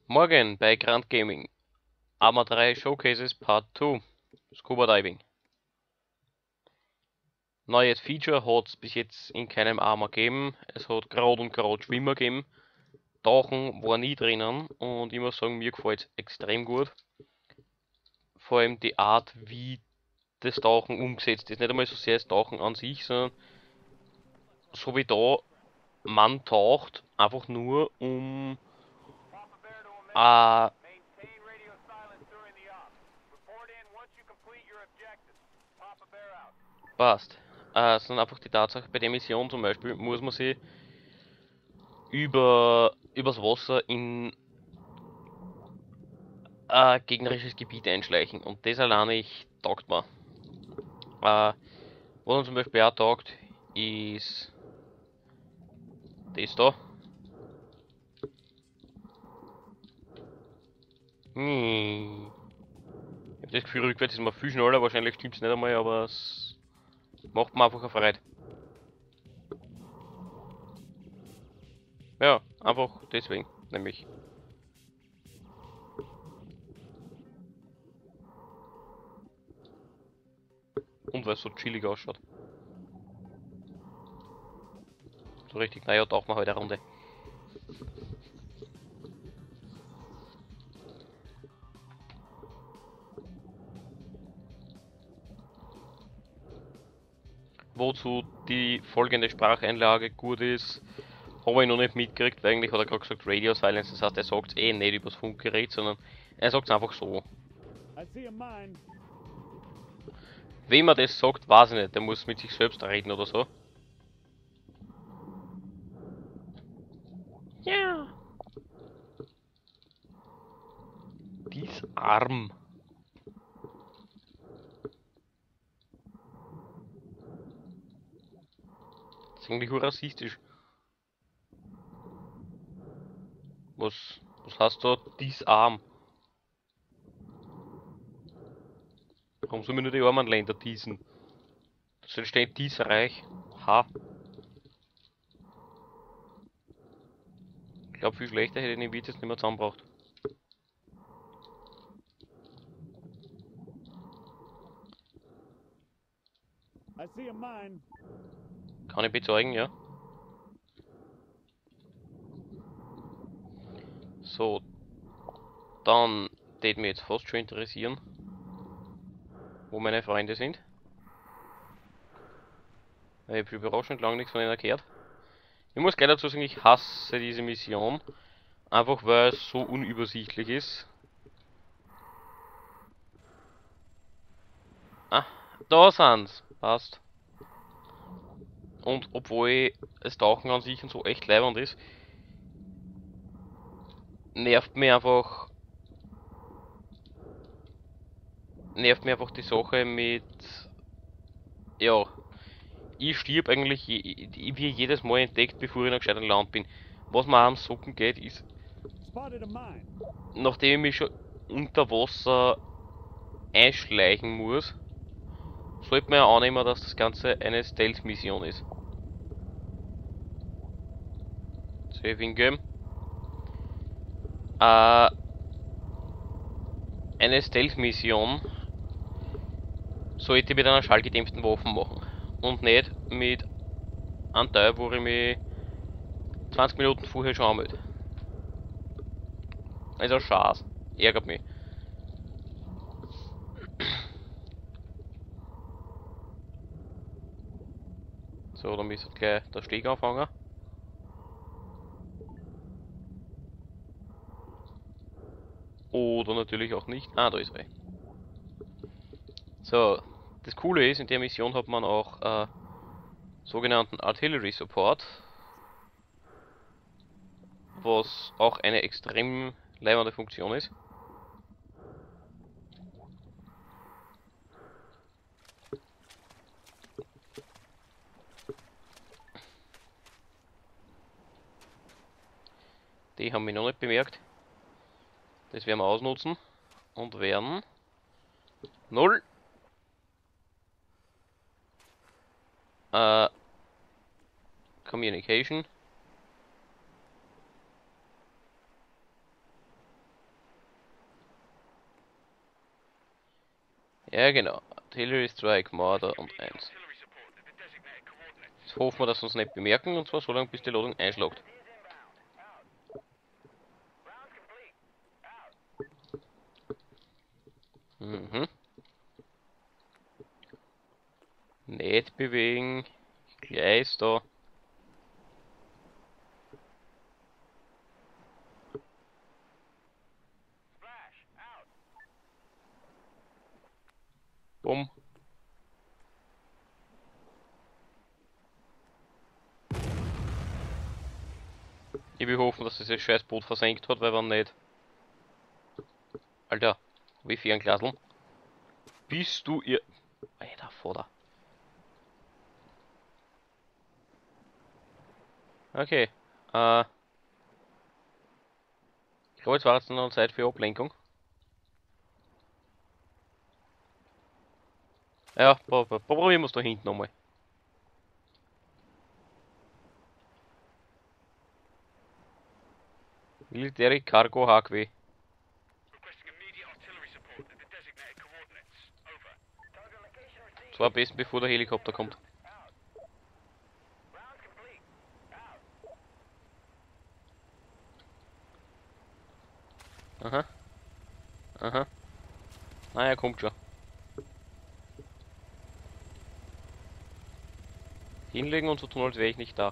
Morgen bei Grand Gaming. Arma 3 Showcases Part 2. Scuba Diving. Neues Feature hat es bis jetzt in keinem Arma gegeben. Es hat gerade und gerade Schwimmer gegeben. Tauchen war nie drinnen und ich muss sagen, mir gefällt es extrem gut. Vor allem die Art, wie das Tauchen umgesetzt ist. Nicht einmal so sehr das Tauchen an sich, sondern so wie da man taucht, einfach nur um passt. Sondern einfach die Tatsache, bei der Mission zum Beispiel muss man sich übers Wasser in ein gegnerisches Gebiet einschleichen und das alleine taugt mir. Was uns zum Beispiel auch taugt, ist das da. Ich hab das Gefühl, rückwärts ist man viel schneller, wahrscheinlich stimmt's nicht einmal, aber es macht mir einfach eine Freude. Ja, einfach deswegen, nämlich. Und weil es so chillig ausschaut. So richtig, naja, tauchen wir heute eine Runde. Wozu die folgende Spracheinlage gut ist, habe ich noch nicht mitgekriegt, weil eigentlich hat er gerade gesagt Radio Silence, das heißt, er sagt's eh nicht übers Funkgerät, sondern er sagt's einfach so. Wem er das sagt, weiß ich nicht, der muss mit sich selbst reden oder so. Ja. Disarm. Das ist eigentlich nur rassistisch. Was heißt da Disarm? Warum sollen wir nur die armen Länder diesen? Das soll stehen Diesreich. Ha. Ich glaub, viel schlechter hätte ich den Witz jetzt nicht mehr zusammengebracht. I see a mine. Kann ich bezeugen, ja. So. Dann tät mich jetzt fast schon interessieren, wo meine Freunde sind. Ich hab überraschend lange nichts von ihnen gehört. Ich muss gleich dazu sagen, ich hasse diese Mission. Einfach weil es so unübersichtlich ist. Ah, da sind's. Passt. Und obwohl das Tauchen an sich und so echt leibend ist, nervt mir einfach die Sache mit, ja, ich stirb eigentlich wie jedes Mal entdeckt, bevor ich noch gescheit an Land bin. Was mir auch am Socken geht, ist, nachdem ich mich schon unter Wasser einschleichen muss, sollte man ja annehmen, dass das Ganze eine Stealth-Mission ist. Safe in Game. Eine Stealth-Mission sollte ich mit einer schallgedämpften Waffe machen und nicht mit einem Teil, wo ich mich 20 Minuten vorher schon anmelde. Also Scheiß, ärgert mich. So, dann müsste gleich der Steg anfangen. Oder natürlich auch nicht. Ah, da ist er. So, das Coole ist, in der Mission hat man auch sogenannten Artillery Support, was auch eine extrem leibende Funktion ist. Die haben wir noch nicht bemerkt. Das werden wir ausnutzen und werden 0 Communication. Ja genau. Artillery Strike, Marder und 1. Jetzt hoffen wir, dass sie uns nicht bemerken, und zwar so lange, bis die Ladung einschlägt. Mhm. Nicht bewegen. Gleis da. Bumm. Ich will hoffen, dass das scheiß Boot versenkt hat, weil wenn nicht. Alter, wie viel ein Glasl? Bist du ihr. Alter, Vater. Okay. Ich glaube, jetzt war es noch Zeit für Ablenkung. Ja, probieren wir es da hinten nochmal. Military Cargo HQ. Zwar am besten, bevor der Helikopter kommt. Aha. Aha. Naja, kommt schon. Hinlegen und so tun, als wäre ich nicht da.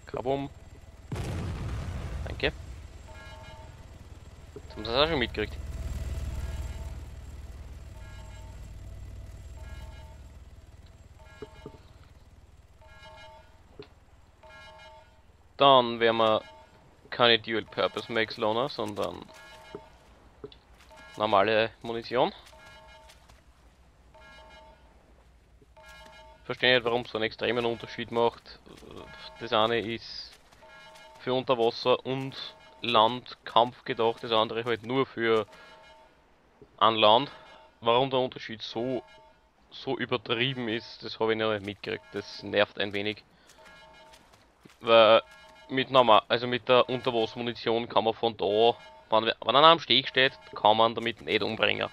Kabum. Danke. Jetzt haben sie das auch schon mitgekriegt. Dann werden wir keine Dual-Purpose Max Loaner, sondern normale Munition. Verstehe nicht, warum es so einen extremen Unterschied macht. Das eine ist für Unterwasser und Landkampf gedacht, das andere halt nur für an Land. Warum der Unterschied so übertrieben ist, das habe ich noch nicht mitgekriegt. Das nervt ein wenig. Weil mit normal, also mit der Unterwassermunition kann man von da, wenn einer am Steg steht, kann man damit nicht umbringen.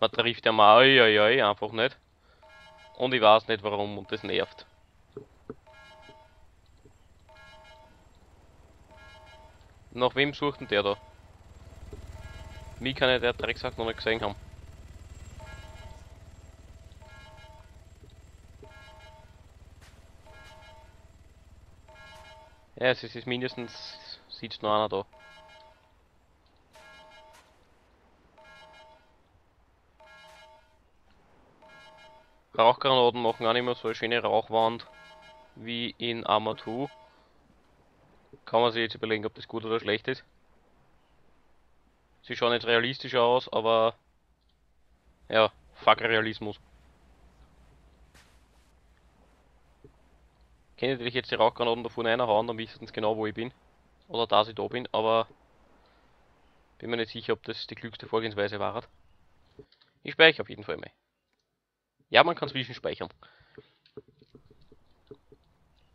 Man trifft ja mal oi, oi, oi, einfach nicht. Und ich weiß nicht warum und das nervt. Nach wem sucht denn der da? Mich kann ja der Drecksack noch nicht gesehen haben. Ja, es ist mindestens sitzt noch einer da. Rauchgranaten machen auch nicht mehr so eine schöne Rauchwand wie in Arma 2. Kann man sich jetzt überlegen, ob das gut oder schlecht ist. Sie schauen jetzt realistisch aus, aber ja, fuck Realismus. Ich kann natürlich jetzt die Rauchgranaten da vorne reinhauen, dann wissen sie genau, wo ich bin. Oder dass ich da bin, aber bin mir nicht sicher, ob das die klügste Vorgehensweise war. Ich speichere auf jeden Fall mal. Ja, man kann zwischenspeichern.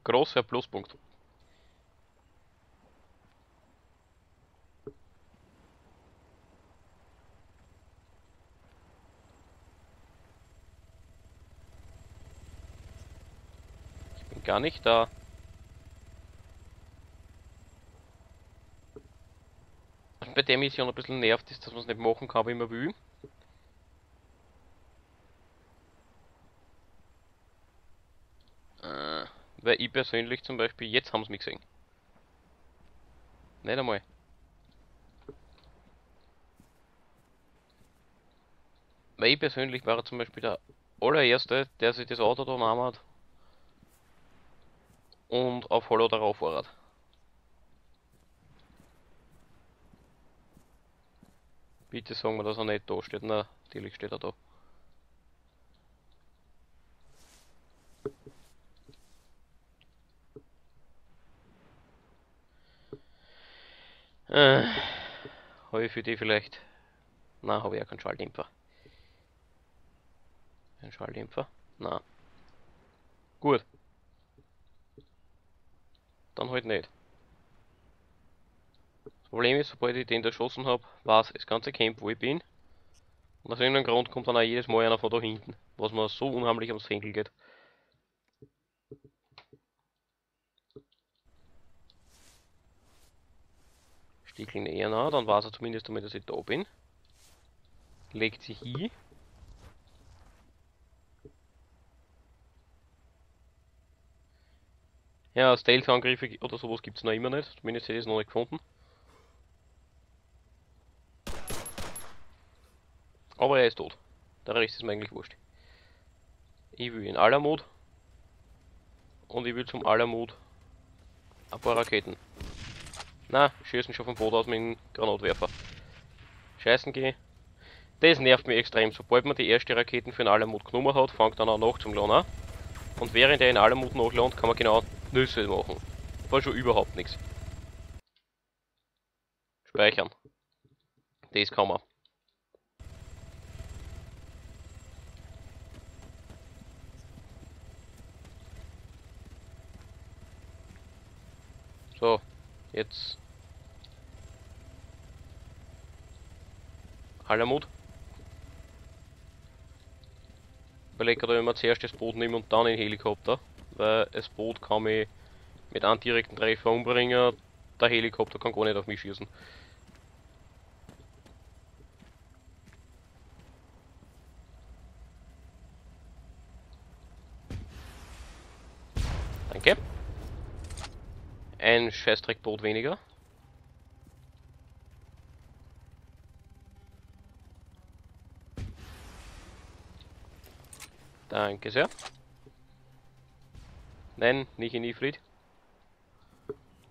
Großer Pluspunkt. Ich bin gar nicht da. Was bei der Mission ein bisschen nervt, ist, dass man es nicht machen kann, wie man will. Weil ich persönlich zum Beispiel, jetzt haben sie mich gesehen. Nicht einmal. Weil ich persönlich war zum Beispiel der allererste, der sich das Auto da genommen hat und auf Hollow darauf fährt. Bitte sagen wir, dass er nicht da steht. Na, natürlich steht er da. Habe ich für die vielleicht? Nein, habe ich ja keinen Schalldämpfer. Ein Schalldämpfer? Nein. Gut. Dann halt nicht. Das Problem ist, sobald ich den da erschossen hab, war's das ganze Camp, wo ich bin. Und aus irgendeinem Grund kommt dann auch jedes Mal einer von da hinten, was mir so unheimlich ums Senkel geht. Stickeln eher nah, dann weiß er zumindest einmal, dass ich da bin. Legt sich hin. Ja, Stealth-Angriffe oder sowas gibt's noch immer nicht. Zumindest hätte ich es noch nicht gefunden. Aber er ist tot. Der Rest ist mir eigentlich wurscht. Ich will in Alamut. Und ich will zum Alamut ein paar Raketen. Na, schießen schon vom Boot aus mit dem Granatwerfer. Scheißen geh. Das nervt mich extrem. Sobald man die erste Raketen für den Alamut genommen hat, fängt dann auch nach zum Laden. Und während er in Alamut nachladet, kann man genau Nüsse machen. War schon überhaupt nichts. Speichern. Das kann man. So, jetzt Alamut. Überlege gerade, ob ich mir zuerst das Boot nehme und dann den Helikopter, weil das Boot kann mich mit einem direkten Treffer umbringen, der Helikopter kann gar nicht auf mich schießen. Danke. Ein Scheißdreckboot weniger. Danke sehr. Nein, nicht in Ifrit.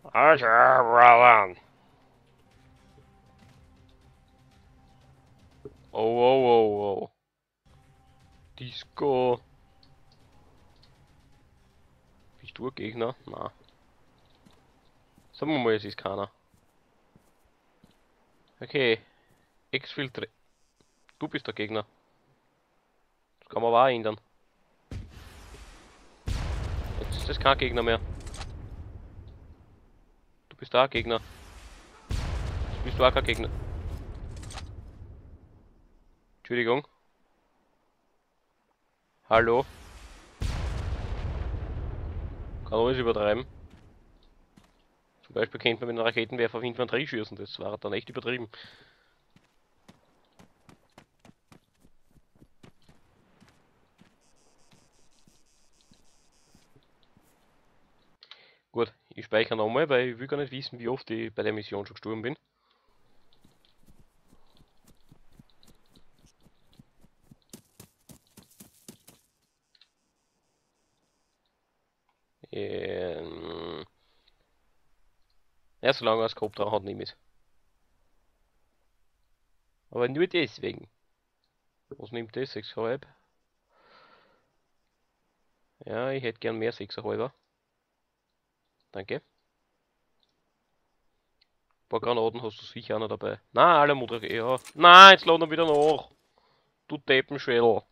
Oh, oh, oh, oh. Disco. Bist du ein Gegner? Na. Sagen wir mal, es ist keiner. Okay. Exfiltre. Du bist der Gegner. Das kann man aber auch ändern. Jetzt ist das kein Gegner mehr. Du bist auch ein Gegner. Jetzt bist du auch kein Gegner. Entschuldigung. Hallo. Kann alles übertreiben. Zum Beispiel könnte man mit einem Raketenwerfer auf Infanterie schießen, das war dann echt übertrieben. Gut, ich speichere nochmal, weil ich will gar nicht wissen, wie oft ich bei der Mission schon gestorben bin. Ja, solange er das Kopf dran hat, nehme ich es. Aber nur deswegen. Was nimmt das? 6,5? Ja, ich hätte gern mehr 6,5er. Danke. Ein paar Granaten hast du sicher auch noch dabei. Na, alle Mutter, ja. Na, jetzt laden wir wieder nach. Du Deppenschädel.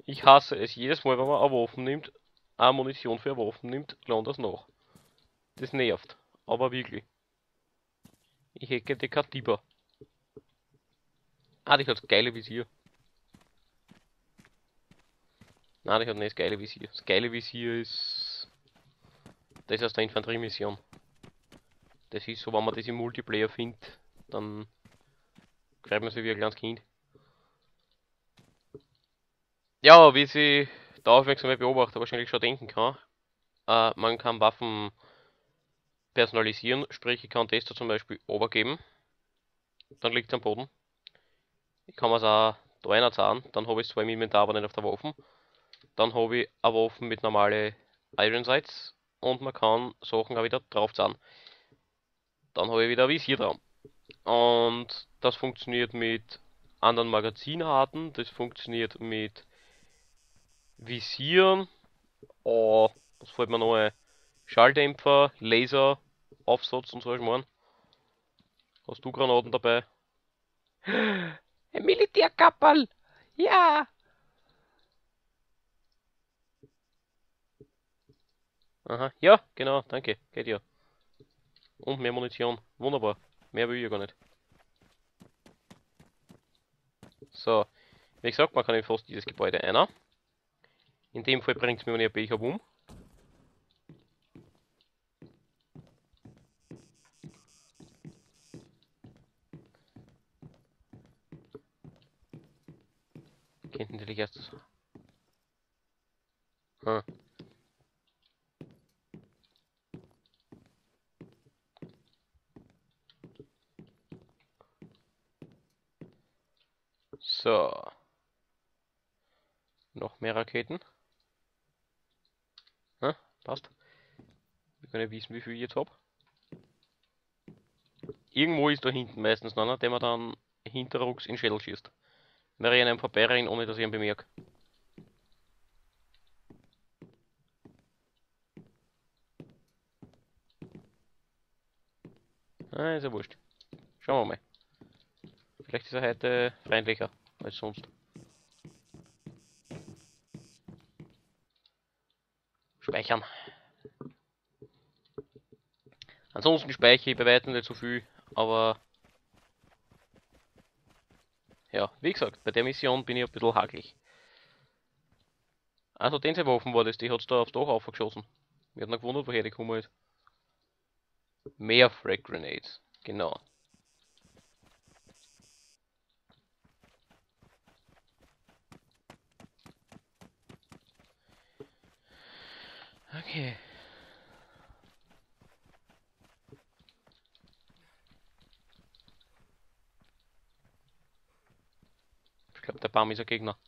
Ich hasse es. Jedes Mal, wenn man eine Waffe nimmt, eine Munition für eine Waffe nimmt, laden das nach. Das nervt. Aber wirklich. Ich hätte die Katiba. Ah, die hat das geile Visier. Nein, die hat nicht das geile Visier. Das geile Visier ist... Das ist aus der Infanteriemission. Das ist so, wenn man das im Multiplayer findet, dann greift man sich wie ein kleines Kind. Ja, wie sich der aufmerksame Beobachter wahrscheinlich schon denken kann, man kann Waffen personalisieren, sprich ich kann das da zum Beispiel obergeben, dann liegt es am Boden. Ich kann es auch da einer zahlen, dann habe ich es zwar im Inventar, aber nicht auf der Waffe. Dann habe ich eine Waffe mit normalen Iron Sights und man kann Sachen auch wieder drauf zahlen. Dann habe ich wieder ein Visier drauf. Und das funktioniert mit anderen Magazinarten, das funktioniert mit Visieren, oh, was fällt mir noch ein? Schalldämpfer, Laser, Aufsatz und so ich meine. Hast du Granaten dabei? Ein Militärkapperl! Ja! Aha, ja, genau, danke. Geht ja. Und mehr Munition. Wunderbar. Mehr will ich ja gar nicht. So. Wie gesagt, man kann in fast jedes Gebäude einer. In dem Fall bringt's mir, wenn ich ein Pech hab, um. Könnten natürlich erst das. Hm. So. Noch mehr Raketen. Hm, passt. Wir können ja wissen, wie viel ich jetzt hab. Irgendwo ist da hinten meistens noch einer, der man dann hinterrücks in den Schädel schießt. Wenn ich einem vorbeirennen, ohne dass ich ihn bemerke. Ah, ist ja wurscht. Schauen wir mal. Vielleicht ist er heute freundlicher als sonst. Speichern. Ansonsten speichere ich bei weitem nicht so viel, aber ja, wie gesagt, bei der Mission bin ich ein bisschen hakelig. Also den seine Waffen war das, die hat's da aufs Dach aufgeschossen. Mir hat noch gewundert, woher die gekommen ist. Mehr Frag Grenades, genau. Okay. Ich glaub, der Baum ist ein Gegner.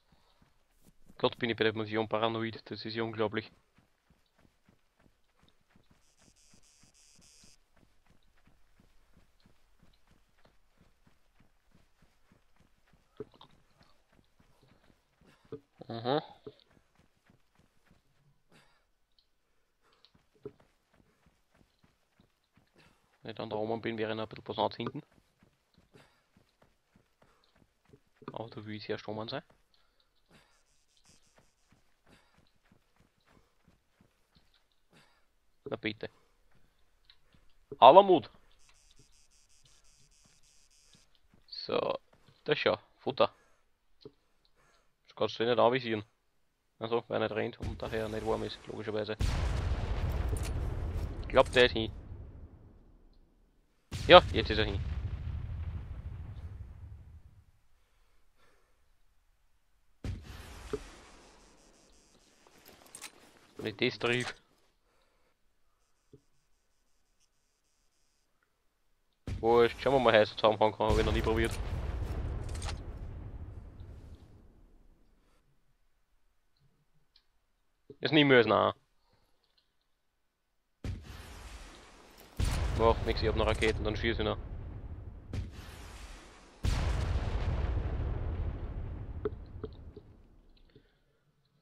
Gott, bin ich bei der Mission paranoid, das ist ja unglaublich. Mhm. Wenn ich dann da oben bin, wäre ich noch ein bisschen was anderes hinten. Aber da will ich sehr stumm sein. Na bitte. Aller Mut. So, das ist ja Futter. Das kannst du nicht anvisieren. Also, wer nicht rennt und daher nicht warm ist, logischerweise. Ich glaub, der ist hin. Ja, jetzt ist er hin. Wenn ich das triff. Wurscht, schauen wir mal, heiß zusammenhauen kann, hab ich noch nie probiert. Ist nicht mehr als nah. Macht nix, ich hab noch Raketen, dann schieß ich noch.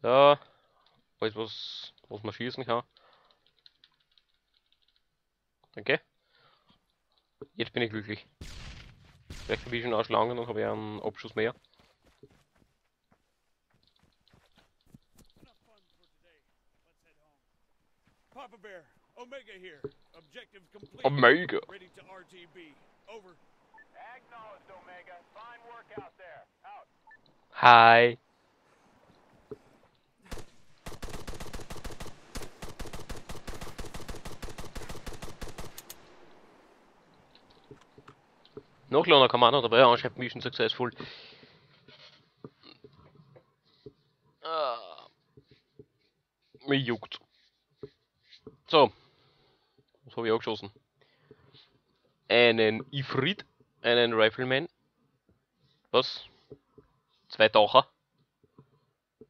So. Alles, was man schießen kann. Danke. Jetzt bin ich glücklich. Vielleicht habe ich schon ausschlagen, dann habe ich einen Abschuss mehr. Papa Bear, Omega here. Objective complete. Omega. Ready to RTB. Over. Acknowledged, Omega. Fine work out there. Out. Hi. Noch kleiner Commander dabei, anscheinend Mission successful. Ah. Mich juckt. So. Was hab ich angeschossen? Einen Ifrit, einen Rifleman. Was? 2 Taucher.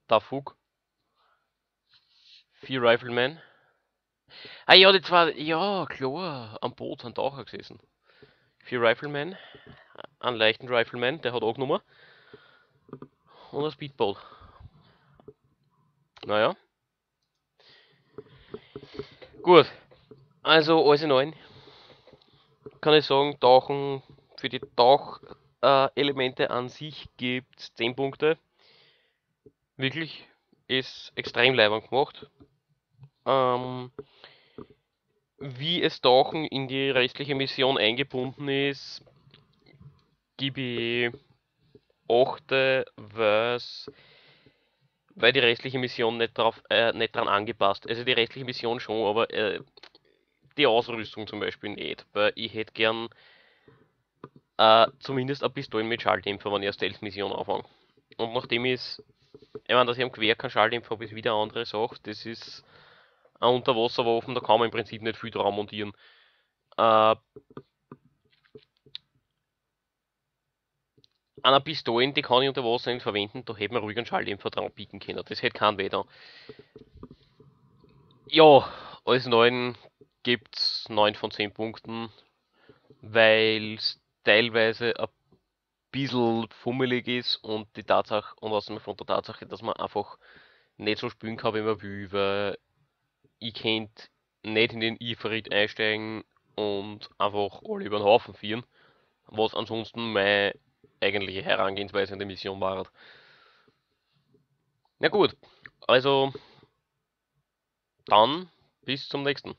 Tafug. 4 Rifleman. Ah ja, die 2, ja, klar, am Boot sind Taucher gesessen. 4 Rifleman, einen leichten Rifleman, der hat auch genommen. Und ein Speedboat. Naja. Gut. Also alles in allem kann ich sagen, Tauchen für die Tauchelemente an sich gibt's 10 Punkte. Wirklich ist extrem leibend gemacht. Wie es Tauchen in die restliche Mission eingebunden ist, gebe ich 8, weil die restliche Mission nicht dran angepasst. Also die restliche Mission schon, aber die Ausrüstung zum Beispiel nicht. Weil ich hätte gern zumindest eine Pistole mit Schalldämpfer, wenn ich eine Stealth-Mission anfange. Und nachdem ich, ich meine, dass ich am Gewehr keinen Schalldämpfer habe, ist wieder eine andere Sache. Das ist eine Unterwasserwaffen, da kann man im Prinzip nicht viel dran montieren. Einer Pistolen, die kann ich unter Wasser nicht verwenden, da hätte man ruhig einen Schalldämpfer dran bieten können. Das hätte keinen weh da. Ja, alles in allem gibt's 9 von 10 Punkten, weil's teilweise ein bisschen fummelig ist und die Tatsache, und außerdem von der Tatsache, dass man einfach nicht so spielen kann, wie man will, weil ich könnt nicht in den Ifrit einsteigen und einfach alle über den Haufen führen, was ansonsten meine eigentliche Herangehensweise in der Mission war. Na gut, also dann bis zum nächsten.